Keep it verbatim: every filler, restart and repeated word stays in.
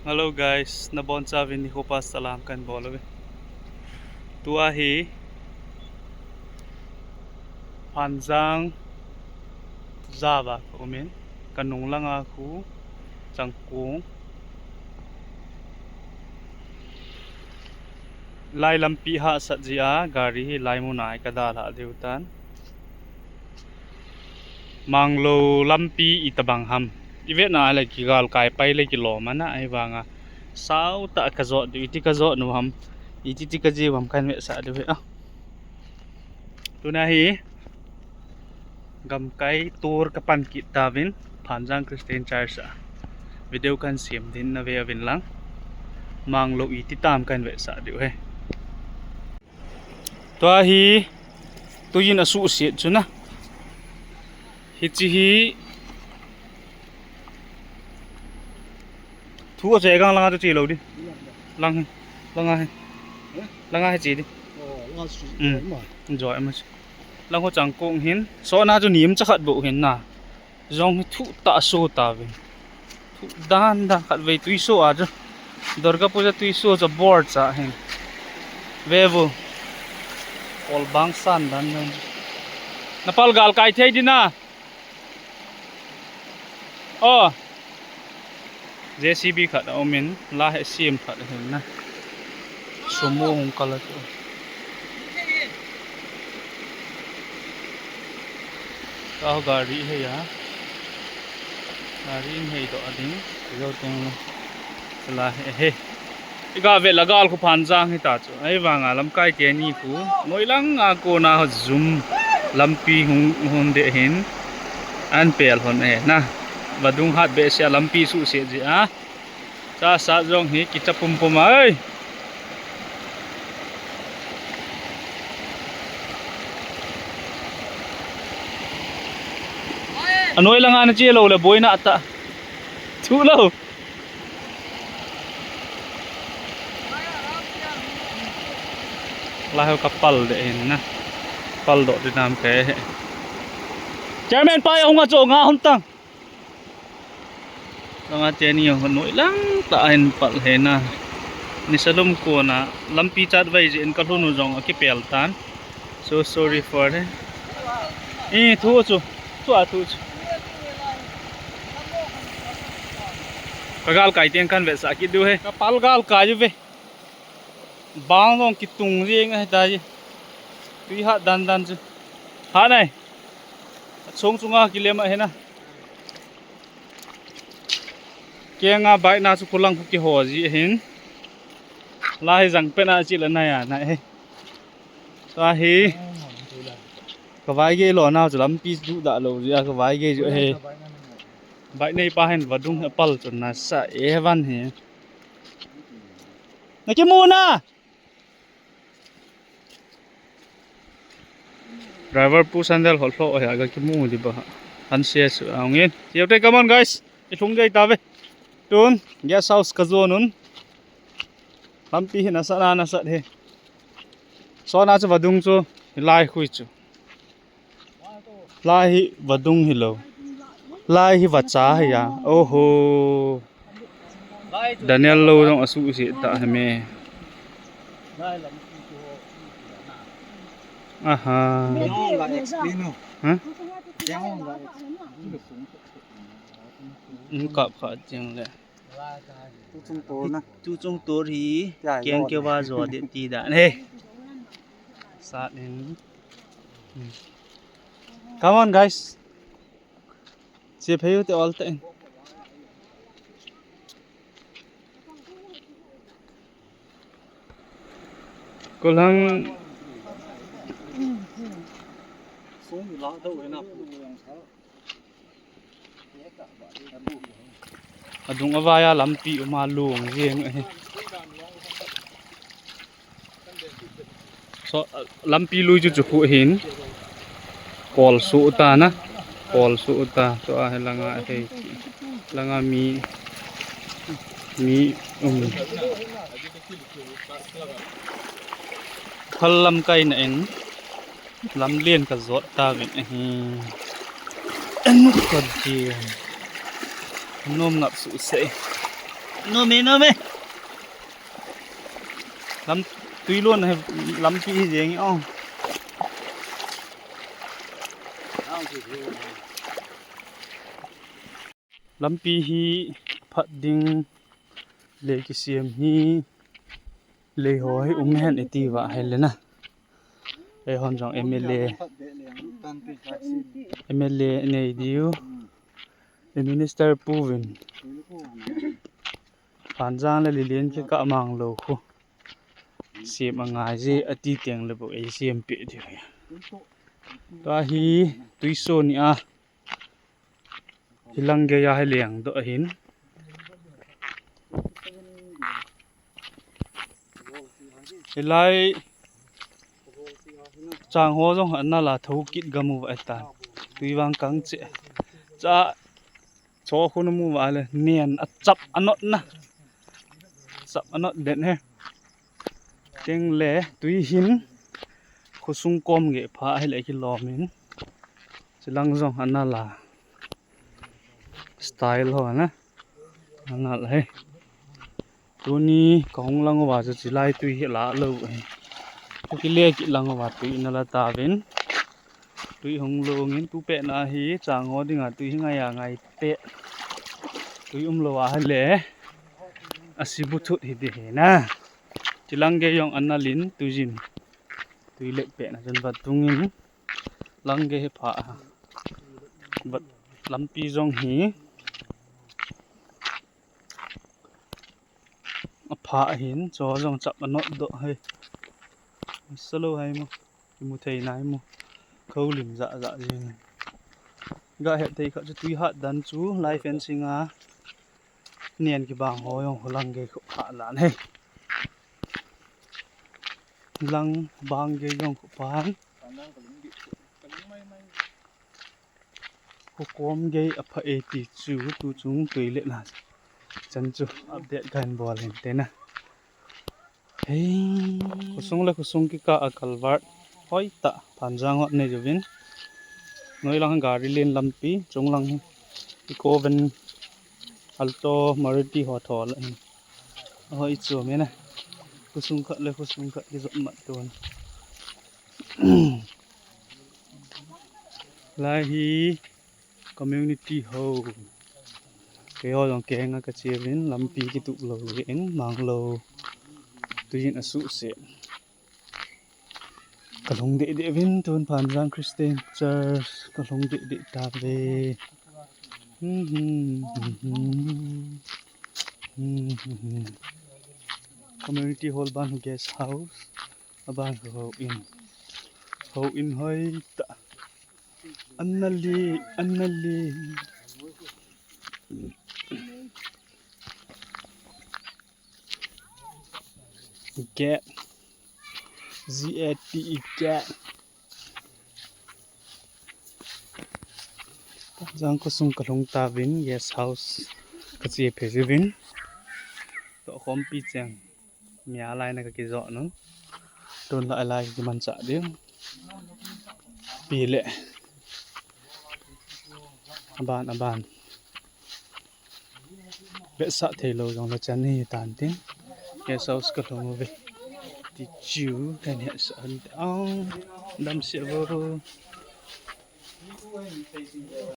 Hello guys, nabonchauvin nikho pha salam kahin bol uve. Tua hi Phanjang java ka umin, kanung langa khu Changkong lai lampi hahsat jeh a gari hi lai muna hi kadalhah diu tan. Manglo lampi itobang ham. Ivetna le kigalkai pai le kilom ana, ahivanga sautah kajot diu, iti kajot nu ham, iti ti kajiu ham kahin vetsah diu ahi. Tuna hi gamkai tour kapan kit tauvin, Phanjang Christian Church a video kahin sem ding nave uvin lang. Manglo iti tam kahin vetsah diu ahi. Tua hi tuiyin asuhset chu na. Hiche hi thu ache gang langa chu che lou di. Lang hi. Langa hi. Langa hi che di. Joi ma. Lang ho Changkong hin. Sona chu nim cha khat bou hin na. Jong hi thuh tah so tauvin. Thuh dan dan khatvei tui so a chu. Durga Puja tui so chu bor cha hin. Vevo. Kol bang san dan dan. Napal galkai thei di na. O. J C B khat aumin, la hi sem khat ahin na. Sumo hung kal a chu. Ka gari hi a. Gari in hei doh a ding. Ka jo teng le. La hi he. Iga vet le gal khu Phanjang hita chu. Ahivanga lamkai teni khu. Noilang a kona jum lampi hung, hung de hin. An pel hon e na. Vadung hat behseh a lampi suhset jeh a. Cha sa jong hi kicha pumpum ai. Anoi langa nache lou le boina ta. Thu lou. Lai ho kapal de hin na. Pal doh di nam ke. Chairman pa ya hunga cho nga hon tang. Langa teni ho noilang tah a hin pal hena. Nisa lum kona lampi chatvai jeh in kalhun u jong akipel tan. So sorry for that. Eh, thu chu. Thu a thu chu. Ka galkai teng kahin vetsah kit diu ahi. Kapal galkai uve. Bang jong kitung jeng ahi tai. Tui hat dan dan chu. Hat nai. Chung chunga kilem ahi na. Kenga bike na chu kulang khu kiho ji ahin. La hi jang pen a chi la na ya na he. Sa hi. Ka vai gei lo na chu lampi chu da lo ji a ka vai gei ju he. Bike nei pa hin vadung apal chun nasa e van he. Na kimu na. Driver pu sandal hol hlo hi aga kimu di ba. An se su angin. Yote, come on guys. I lhung gei ta ve. Tun guest house ka jon un. Lampi hi nasa na nasa he. Sona chu vadung chu lai khui chu. Lai hi vadung hi lo. Lai hi vacha hi ya. Oho. Daniel lo jong asuhset ta hi me. Aha. Ha? Kap kha jeng le. Tu chung tur na. Tu chung tur hi. Ya, keng ya. Keva jo de ti da ne. Sa nin. Hmm. Come on, guys. Che phei u te ol te in. Kolang. Sung la do na. Adung avai a lampi uma lung jeng ahi. So, lampi lui chu chu khu hin. Kol su ta na. Kol su ta. Chu a hi langa hei. Langa mi. Mi um. Phal lamkai na in. Lamlen ka jot tauvin ahi. Anu ka dia. Nom ngap su sei. Nome, nome. Lam, tui lon hi, lampi hi jeng o. Lampi hi phat ding le kisem hi. Lei ho hi um hen iti va hile na. Eihon jong M L A, M L A nei diu. Minister Pu vin Panjang le Lelen kikah Manglou khu sem angai je ati teng le bou eisem peh diu. Tua hi tuiso ni a. Hilang gei a hi leng doh ahin. Hilai chang ho jong ana la tho kit gam uva tan. Tui vang kang che. Cha cho khu na mu va le nen a chap anot na. Chap anot den he. Teng le tui hin khosung kom gei pha hile kilom in. Chilang jong ana la. Style ho na. Ana la he. Tuni kahung lang uva chu chilai tui hi la lou he. Khu kile kit lang uva tui na la tauvin. Tui hung lungin tu pet na hi chang ho dinga tui hi ngai a ngai pet. Tui um lou a hile. Asibu thut hi di he na. Chilang gei jong ana lin tui jin. Tui lek pet na chun va tungin. Lang gei hi pha. Vat lampi jong hi. Apha ahin, cho jong chap anot doh he. Salo hai mo. Imu thei nai mo. Khoulim ja ja jing. Ga het thei khat chu tui hat dan chu lai fencing a. Nian kibang ho jong khu lang gei khu pha lan he. Lang bang gei jong khu pha. Khu kom gei apha e ti chu tu chung tui le na. Chan chu update kan bol hin te na. Hei, khosung le khosung kikah a culvert hoi ta Panjang ho nei juvin. Noi lang gari len lampi, chung lang hi Eeco van Alto Maruti ho tho la hin. Hoi chu me na. Khosung khat le khosung khat kijot mat tun. Lai hi community ho. Keiho jong kenga kache uvin lampi kitup lou in Manglou. Tuin asuh se. Kalhung deh deh uvin tun Panjang Christian Church kalhung deh deh tauve. Community hall ban guest house. Aban houin. Houin hoi ta. Ana le, ana le. Gate. G A T E gate. Jang khosung kalhung tauvin guest house kache phei uvin. Toh khompi cheng. Mia lai na kakijot nu. Tun lai lai kimanchah ding. Pi le. Aban, aban. Vetsah thei lou jong le chan hi tan tin. Guest house kalhung uve. Ti chu kan hetsah han te. Au, damsel vo.